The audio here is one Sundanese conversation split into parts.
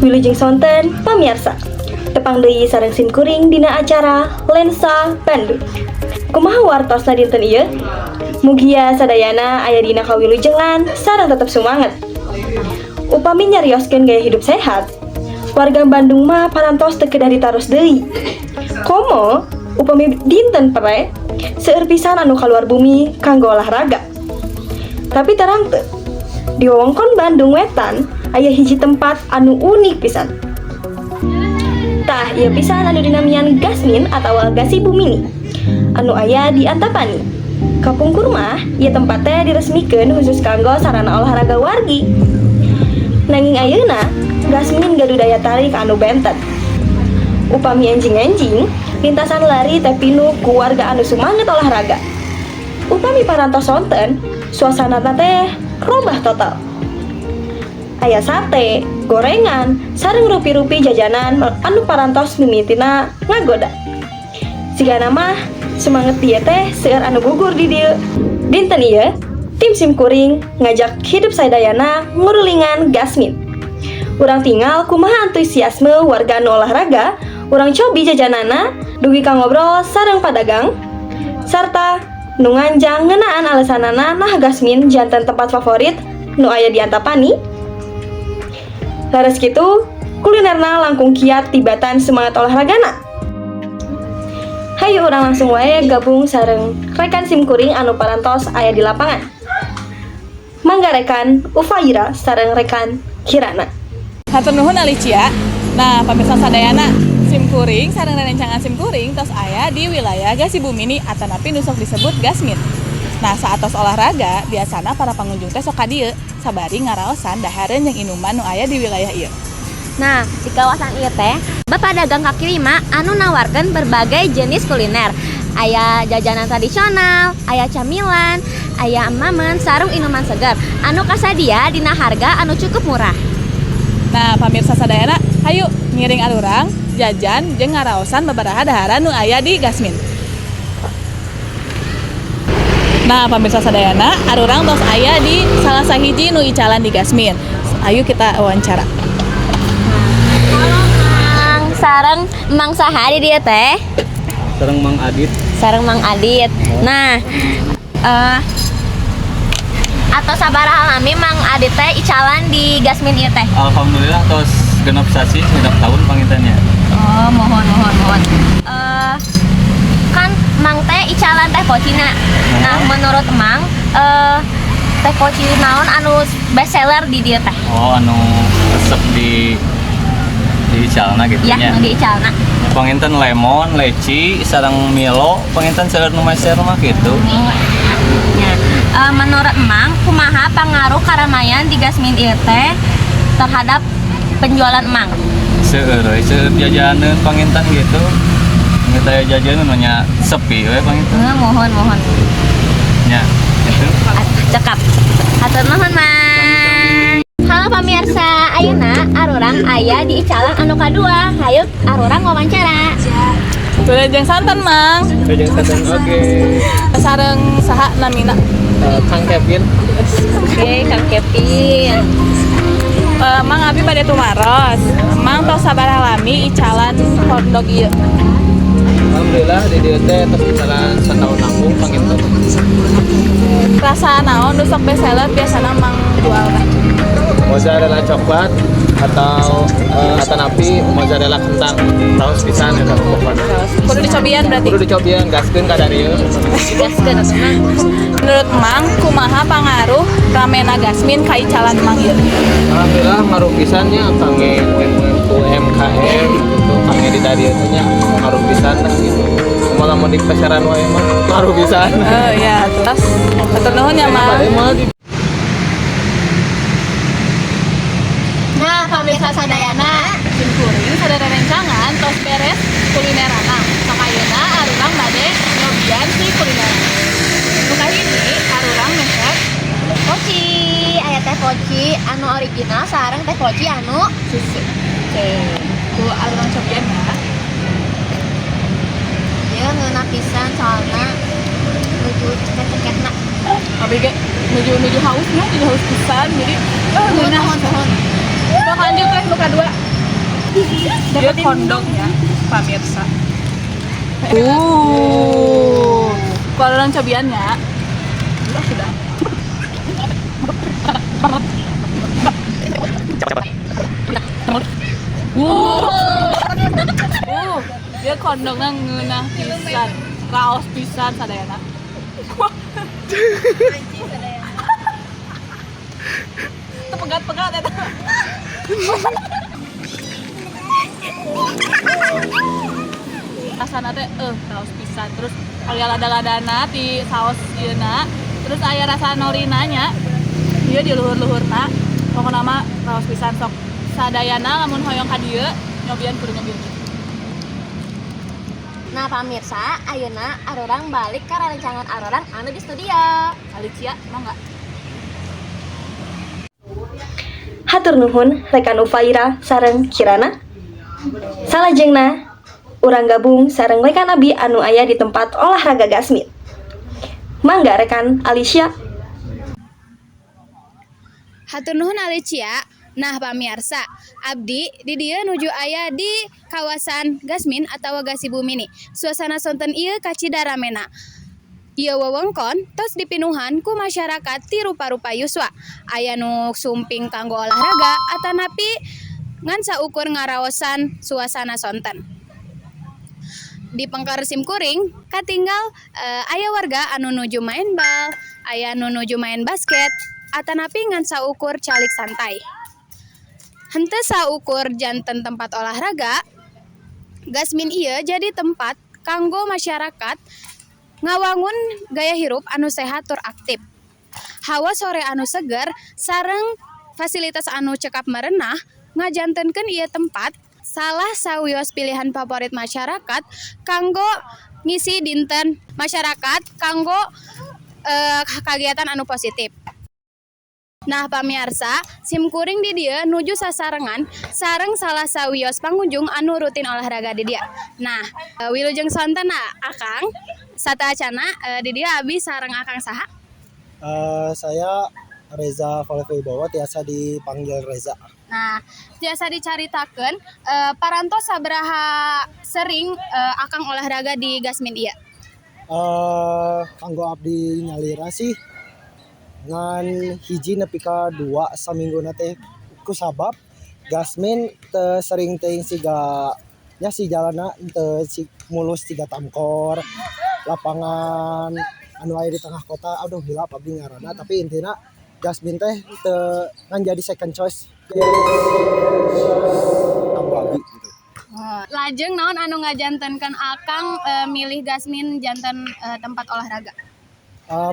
Wilujeng sonten, pamiarsa. Tepang deui sareng sim kuring dina acara Lensa Bandung. Kumaha wartosna dinten ieu? Mugia sadayana aya dina kawilujengan sareng tetep sumanget. Upami nyarioskeun gaya hidup sehat, warga Bandung mah parantos teu kedah ditaros deui. Komo upami dinten pere, seueur pisan anu kaluar bumi kanggo olahraga. Tapi terang teu, di wewengkon Bandung Wetan aya hiji tempat anu unik pisan. Tah, ieu pisan anu dinamian Gasmin atau Gasibu Mini anu aya di Antapani. Kapungkur mah, ieu tempat teh diresmikeun khusus kanggo sarana olahraga wargi. Nanging ayeuna, Gasmin gaduh daya tarik anu benten. Upami enjing-enjing, lintasan lari teh pinuh ku warga anu sumanget olahraga. Upami parantos sonten, suasana teh robah total. Aya sate, gorengan, sareng rupi-rupi jajanan anu parantos mimitina ngagoda. Sigana mah semangat dieu teh seueur anu gugur di dieu. Dinten ieu, tim sim kuring ngajak hidup sadayana ngurulingan Gasmin. Urang tingal kumaha antusiasme warga anu olahraga, urang cobi jajanana, dugi ka ngobrol sareng padagang, sarta nu nganjang ngeunaan alasanana nah Gasmin janten tempat favorit nu aya di Antapani. Leres kitu, kulinerna langkung kiat tibatan semangat olahragana. Hayu, urang langsung wae gabung sareng rekan sim kuring anu parantos aya di lapangan. Mangga, rekan Ufaira sareng rekan Kirana. Hatur nuhun, Alicia. Nah, pemirsa sadayana, sim kuring sareng rerencangan sim kuring tos aya di wilayah Gasibu Mini atanapi nu sok disebut Gasmin. Nah, saat tos olahraga, biasana para pengunjung teh sok ka dieu sabari ngaraosan dahareun jeung inuman nu aya di wilayah ieu. Nah, di kawasan ieu teh, bapak dagang kaki lima anu nawarkan berbagai jenis kuliner. Aya jajanan tradisional, aya camilan, aya emamen, sareng inuman segar. Anu kasadia dina harga anu cukup murah. Nah, pamirsa sadayana, hayu ngiring arurang jajan jeung ngaraosan babaraha daharan nu aya di Gasmin. Nah, pamirsa sadayana, arurang tos aya di salah sahiji nu icalan di Gasmin. Ayo kita wawancara. Halo, Mang, sareng Mang saha di dieu teh? Sareng Mang Adit. Sareng Mang Adit. Nah, atos sabaraha lami Mang Adit teh icalan di Gasmin ieu teh? Alhamdulillah tos 6 sasih, 6 tahun panginten nya. Oh, muhun muhun muhun. Kan Mang teh icalan teh pocina. Nah, menurut Mang, teh poci naon anu best seller di dieu teh? Oh, anu resep di icalna gitu Ya, nya. Nu di icalna. Panginten lemon, leci, sareng Milo, panginten seueur nu meser mah gitu. Ya. Menurut Mang, kumaha pangaruh keramaian di Gasmin ieu teh terhadap penjualan Mang? Seueur we, seueur jajanan panginten gitu. Kita aya jajanan nya sepi we panginten. Muhun muhun. Nya, gitu. Cekap. Hatur nuhun, Mang. Halo pemirsa, ayeuna arurang aya di icalan anu kadua. Hayu arurang wawancara. Wilujeng sonten, Mang. Wilujeng sonten, oke. Sareng saha namina? Kang Kevin. Oke, Kang Kevin. Mang, abi bade tumaros. Mang tos sabaraha lami icalan hotdog ieu? Alhamdulillah di dieu teh tos icalan setahun langkung panginten. Rasa naon nu sok best seller biasana Mang jual teh? Mozzarella coklat atau atanapi mozzarella kentang, raos pisan eta pokokna. Kudu dicobian berarti. Kudu dicobian, gaskeun ka darieu. Gaskeun atuh, Mang. Menurut Mang, kumaha pangaruh ramena Gasmin ka icalan Mang ieu? Alhamdulillah ngaruh pisan nya kangge UMKM gitu, kangge di darieu teh nya ngaruh pisan lah gitu. Kumaha lamun di pasaran wae mah ngaruh pisan. Oh ya, terus hatur nuhun ya, Mang. Bade moal di Nah, pemirsa sadayana, Sim kuring sadaya rencangan tos beres kulinerana. Sok ayeuna arurang bade nyobian si kuliner. Nu kahiji arurang meser poci, aya teh poci anu original sareng teh poci anu susu. Oke. Ku arurang cobian ya. Ieu ngeunah pisan soalna nuju ceket-ceketna. Abi ge nuju nuju haus nya, nuju haus pisan, jadi oh ngeunah. Nuhun nuhun. Sok lanjut teh nu kadua. Dia kondongnya, pamirsa. Kalau orang cobiannya, udah sudah. Dia kondongnya ngeunah pisan, raos pisan sadayana. Teu pegat-pegat eta. Rasana teh raos pisan. Terus aya lada-ladana ti saos ieuna, terus aya rasa norina nya. Ieu di luhur-luhurna. Pokona mah raos pisan, sok sadayana lamun hoyong ka dieu nyobian, kudu nyobian. Nah pamirsa, ayeuna arurang balik ka rerencangan arurang anu di studio. Alicia, mau nggak? Hatur nuhun rekan Ufaira sareng Kirana. Salajengna urang gabung sareng rekan abi anu aya di tempat olahraga Gasmin. Mangga, rekan Alicia. Hatur nuhun, Alicia. Nah pamirsa, abdi di dieu nuju aya di kawasan Gasmin atau Gasibu Mini. Suasana sonten ieu kacida ramena. Ieu wewengkon tos dipinuhan ku masyarakat ti rupa-rupa yuswa. Aya nu sumping kanggo olahraga atanapi ngan saukur ngaraosan suasana sonten. Di pengker simkuring katinggal aya warga anu nuju main bal, aya nu nuju main basket, atanapi ngan saukur calik santai. Henteu saukur janten tempat olahraga, Gasmin ieu jadi tempat kanggo masyarakat ngawangun gaya hirup anu sehat tur aktif. Hawa sore anu seger sareng fasilitas anu cekap merenah ngajantenkeun ieu tempat salah sawios pilihan favorit masyarakat kanggo ngisi dinten masyarakat kanggo kagiatan anu positif. Nah pamiarsa, simkuring di dieu nuju sasarengan sareng salah sawios pangunjung anu rutin olahraga di dieu. Nah, wilujeng sonten Akang, sateuacana di dieu abi sareng Akang saha? Saya Reza Wibowo, tiasa dipanggil Reza. Nah, tiasa dicaritakeun parantos sabaraha sering Akang olahraga di Gasmin ieu? Kanggo abdi nyalira sih ngan hiji nepi ka dua samingguna teh, kusabab Gasmin teu sering teuing siga nya si jalanna teu si mulus siga Tamkor, lapangan anu aya di tengah kota, aduh hilap abdi ngaranna, tapi intina Gasmin teh teu ngan jadi second choice kanggo abdi gitu. Oh, lajeng naon anu ngajantenkeun Akang milih Gasmin janten tempat olahraga?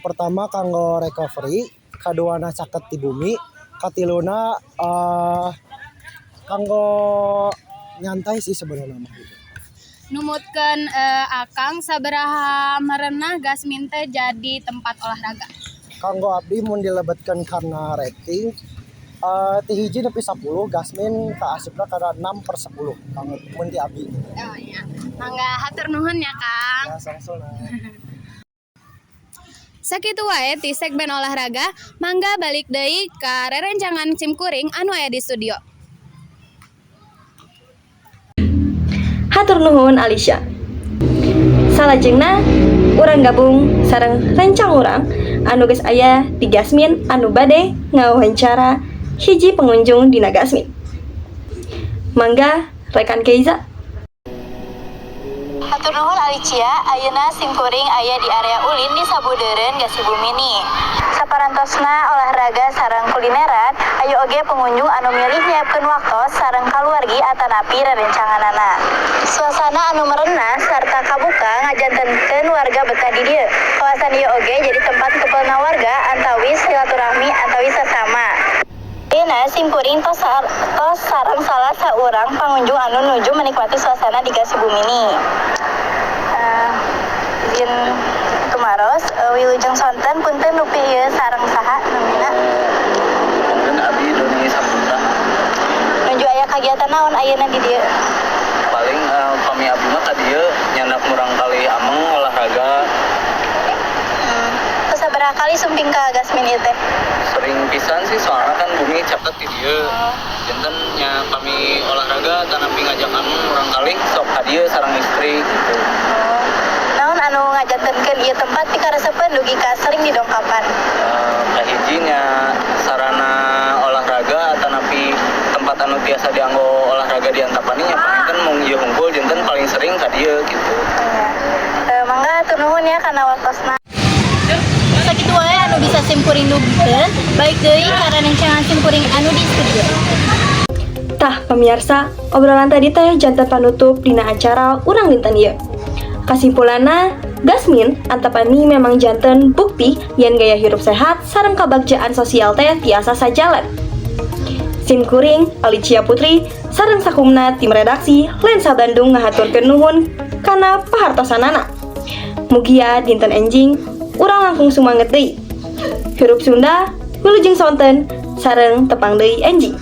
Pertama kanggo recovery, kaduana caket di bumi, katiluna kanggo nyantai sih sebenarnya mah gitu. Numutkeun Akang, sabaraha merenah Gasmin teh jadi tempat olahraga? Kanggo abdi mun dilebetkeun karena rating ti hiji nepi 10, Gasmin kaasupna kana 6/10 kanggo mun ti abdi. Oh iya. Mangga, hatur nuhun ya, Kang. Ya, sangsuna. Sakitu wae ti segmen olahraga, mangga balik deui ka rerencangan simkuring anu aya di studio. Hatur nuhun, Alicia. Salajengna urang gabung sareng rencang urang anu geus aya di Gasmin anu bade ngawawancara hiji pengunjung dina Gasmin. Mangga, rekan Keiza. Hatur nuhun, Alicia, ayeuna simkuring aya di area ulin di sabudeureun Gasibu Mini. Saparantosna olahraga sareng kulineran, aya oge pengunjung anu milih nyiapkeun waktos sareng kaluargi atanapi rerencanganana. Suasana anu merenah sarta kabuka ngajantenkeun warga betah di dieu. Kawasan ieu oge jadi tempat kumpulna warga antawis silaturahmi antawis sasama. Ayeuna simkuring tos sareng salah saurang pangunjung anu nuju menikmati suasana di Gasibu Mini. Izin tumaros, wilujeng sonten, punten rupi ieu sareng saha namina? Punten, abdi Doni Saputra. Nuju aya kagiatan naon ayeuna di dieu? Paling pami abdi mah ka dieu nyandak murangkalih ameng olahraga. Sabaraha Sabaraha kali sumping ka Gasmin ieu teh? Sering pisan sih, soalnya kan bumi caket di dieu. Janten nya kami olahraga atanapi ngajak anu murangkalih sok ka dieu sareng istri gitu. Oh. Naon anu ngajantenkeun ieu tempat pikaresepeun dugi ka sering didongkapan? Kahiji nya sarana olahraga atanapi tempat anu tiasa dianggo olahraga diantapan nya panginten mung ieu hungkul, janten paling sering ka dieu gitu. Eh, mangga, hatur nuhun ya kana waktosna. Sakitu wae anu bisa simkuring dugikeun, balik deui ka rencangan simkuring anu di studio. Tah, pemirsa, obrolan tadi teh janten panutup dina acara urang dinten ieu. Kasimpulanna, Gasmin Antapani memang janten bukti yen gaya hirup sehat sareng kabagjaan sosial teh tiasa sajalan. Sim kuring, Alicia Putri, sareng sakumna tim redaksi Lensa Bandung ngahaturkeun nuhun kana pahartosanana. Mugia dinten enjing urang langkung sumanget deui. Hirup Sunda, wilujeng sonten, sareng tepang deui enjing.